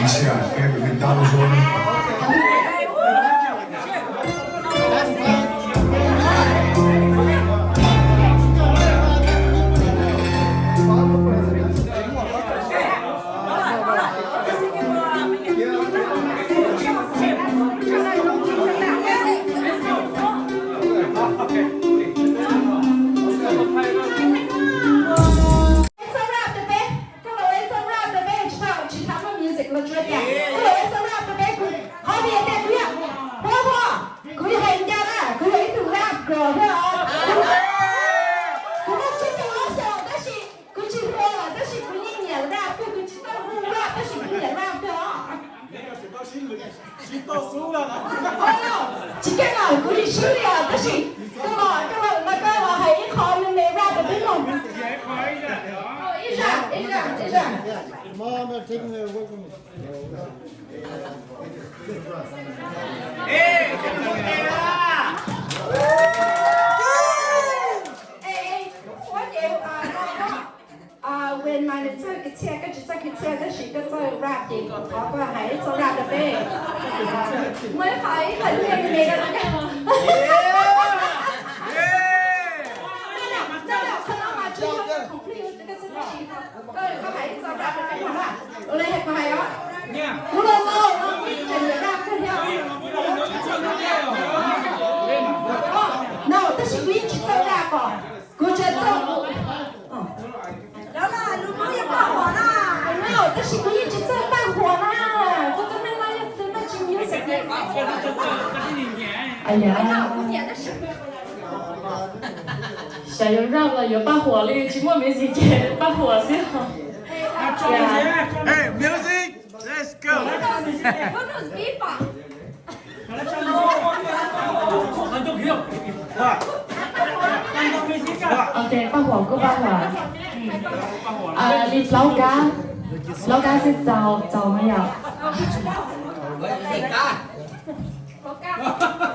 Asia, okay, we've been done with one. Txoj rap rau peb, koj los ua ib txoj rap rau peb, tsis tau, tsis tau muaj music los tsuas tias koj los ua ib txoj rap rau peb, kuv qhov tias kuv yog, huab huab, kuv yog hais ncaj na, kuv yog ib tug rap girl thiab os. Kuv muaj tsib caug ob xyoos tab sis kuv tsis hluas, tab sis kuv yeej nyiam rap, kuv tsis tau hu rap tab sis kuv nyiam rap thiab os. Tsis keej os, kuv yeej swb li os, tab sis koj los, koj los, koj los hais ib qho me me rap rau peb mloog. Ib zaj, ib zaj, ib zaj. Ej, ej, ua ces, a, no, a, Win mas nws txawj guitar, koj tsis txawj guitar tab sis koj txawj rap ces thov koj hais ib txoj rap rau peb. Muaj ib qho, ib qho me me rau koj. Koj, koj hais ib txoj rap rau peb mloog na. Ua li hais, koj hais os. Kuv los laus no kuv yeej tseem rap kawg thiab. No, tab sis kuv yeej tsis txawj rap os. Kuv tsuas txawj, no, tab sis kuv yeej tsis txawj paj huam na. Kuv tus neeg no yog tus neeg tsis nyiam xwb. Xyov yuav rap los yuav paj huam li, tsis muaj music ces paj huam xwb. Hey, music, let's go. Ok, paj huam kuj paj huam. Li plaub kab, plaub kab xwb txaus, txaus no yom.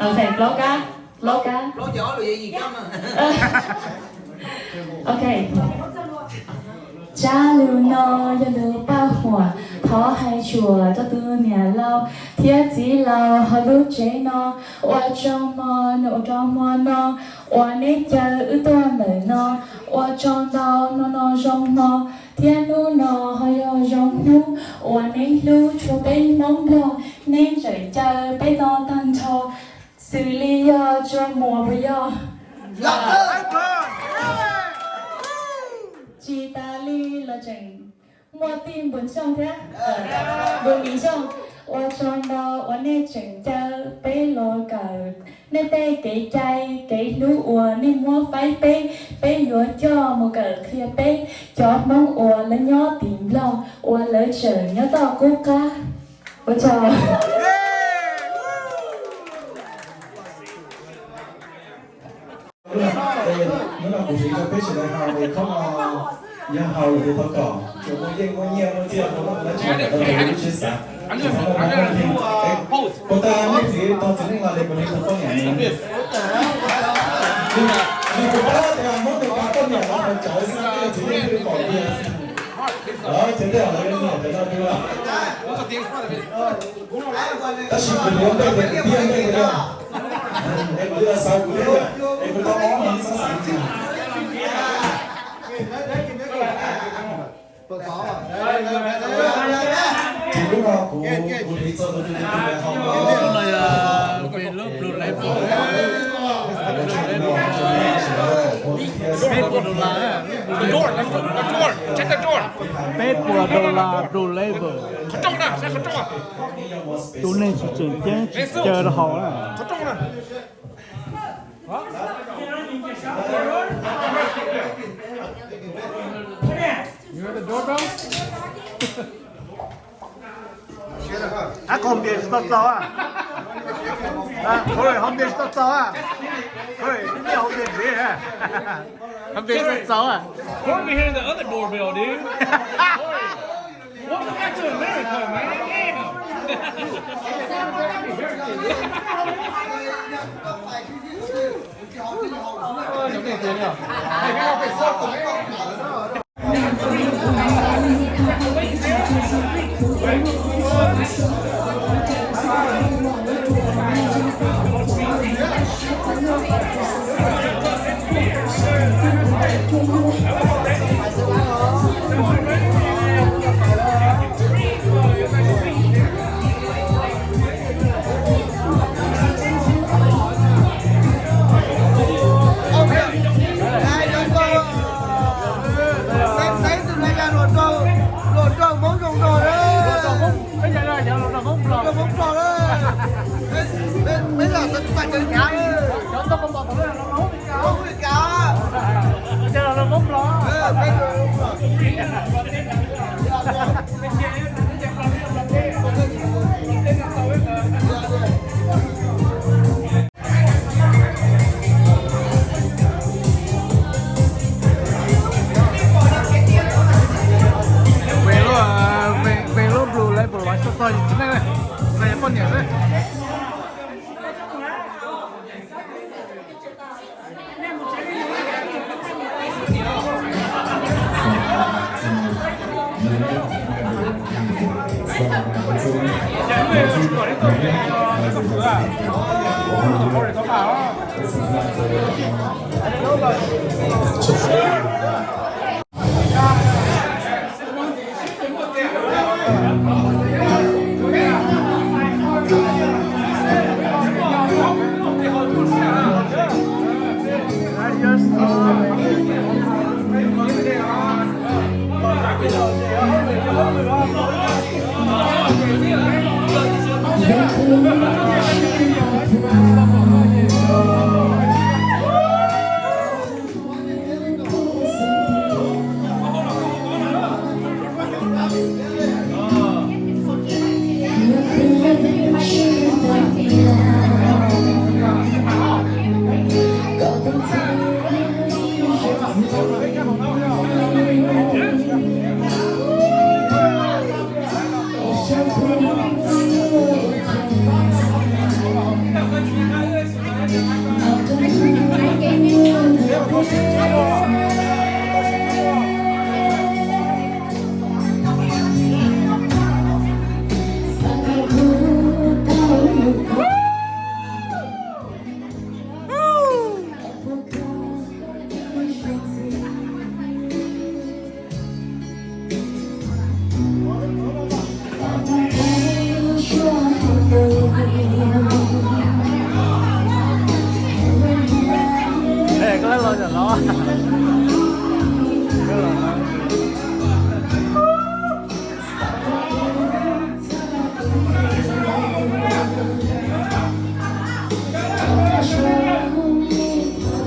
Ok, plaub kab, plaub kab. Ok. Tsab lus no yog lus paj huam, thov hais tsuas rau tus niam laus thiab txiv laus hauv lub tsev no, ua tsaug hmo no, ua tsaug hmo no uas neb caw wb tuaj ntawm no, ua tsaug ntau no, no zoo hmo thiab hnub no ho yog zoo hnub uas neb hlub tshua peb Hmoob Nplog, neb tseem caw peb no tag nrho, xws li yog Tso Muas puas yog? Tsis tas li los tseem muaj tij Npus Xyooj thiab, Npus Mis Xyooj, ua tsaug ntau uas nej tseem caw peb los kawm nej tej kev cai kev hlub uas nej muab faib peb, peb yuav coj mus kawm qhia peb cov Hmoob uas lawv nyob tim Nplog uas lawv tseem nyob toj qub qab. Ua tsaug. Hnub no kuv hais rau peb sawv daws haus es khob no yog haus tus thov kom tsuas muaj yeej muaj nyiaj muaj txiaj rau lub tsev, rau tus lub tsev xav, tsis txhob muaj mob muaj nkeeg. Puas tas nej txiv tau txiv neej los li puas li tau poj niam ne? Li kuv paub tias Hmoob tus tau poj niam los tau cawv xwb, txiv neej thiaj li pom tias, ces tej zaum lawv yuav nyiam cov no dua. Tab sis kuv yuav npe tias tiag npe tias yog, es kuv yuav xav kuv thiab, es kuv tau ob no txhob xav tsis. Ces lub no kuv, kuv hais txog tus tus tus hau no. Peb puas dollar? Peb puas dollar Blue Label. Tus neeg tsis tseem ceeb tsis caw rau haus na. Ab, qhov npias tsis tau txaus a. Qhov npias tsis tau txaus a. Qhov npias tsis tau txaus a. Put me here in the other doorbell, dude. Welcome back to America, man. Damn. Ve lub Blue Label mas txog txog tsis tsis neej, poj niam xwb. Koj los los.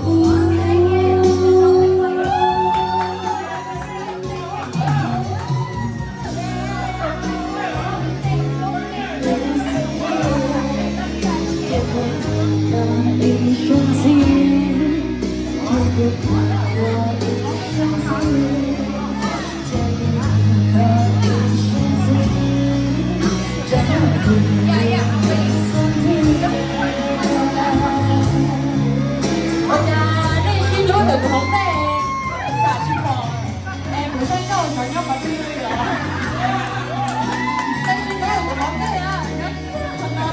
Ua cas nej sib ntsuab ntawm kuv hauv ntej, xam tsis pom es kuv saib koj cov nyob qhov twg os. Nej sib ntsuab ntawm kuv hauv ntej, nyob qhov no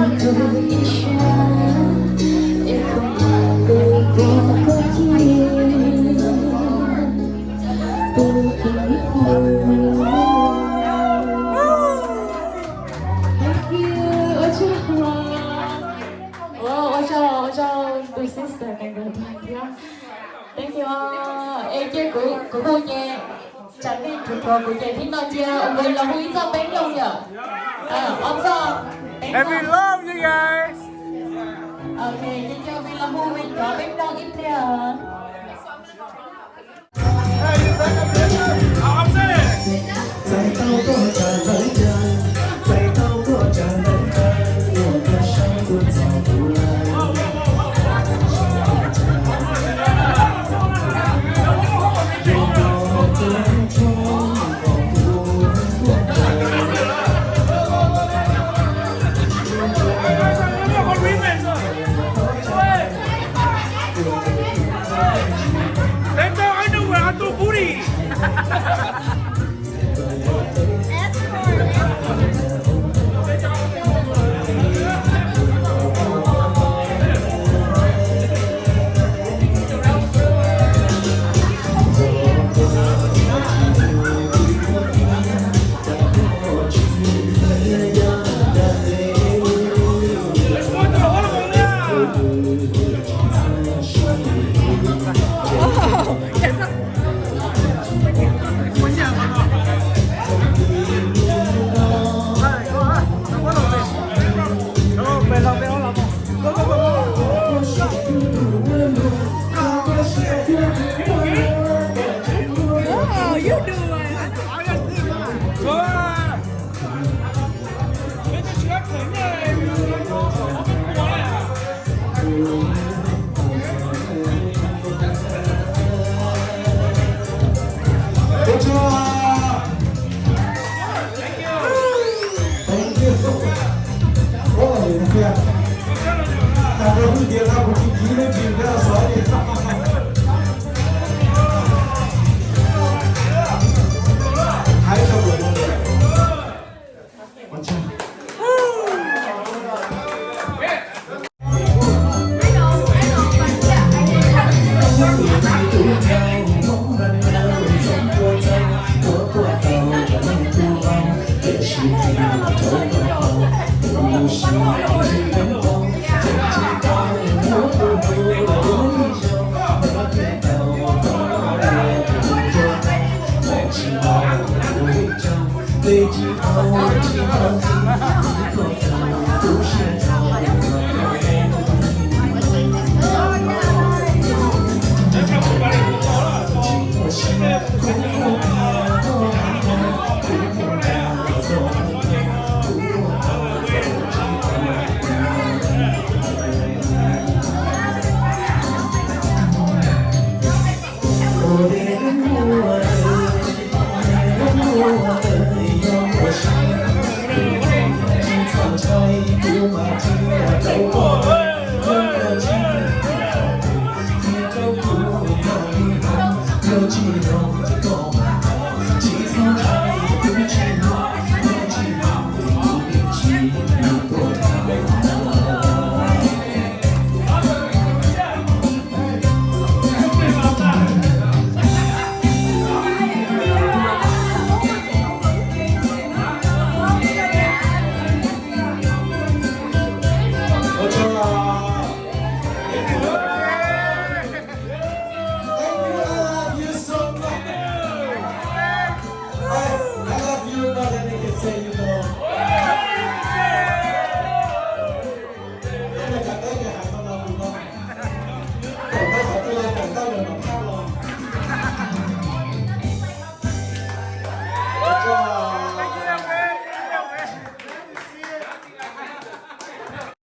xwb. Ua tsaug, ua tsaug tus sister ne, thank you. Es cia kuv, kuv hu ces tsam nej rhuav rhuav kuv ces thib no cia ua los hu ib txoj peb nplooj yom. Ob txoj, peb txoj. We love you guys. Ok, ces cia ua los hu cov peb nplooj ib pliag.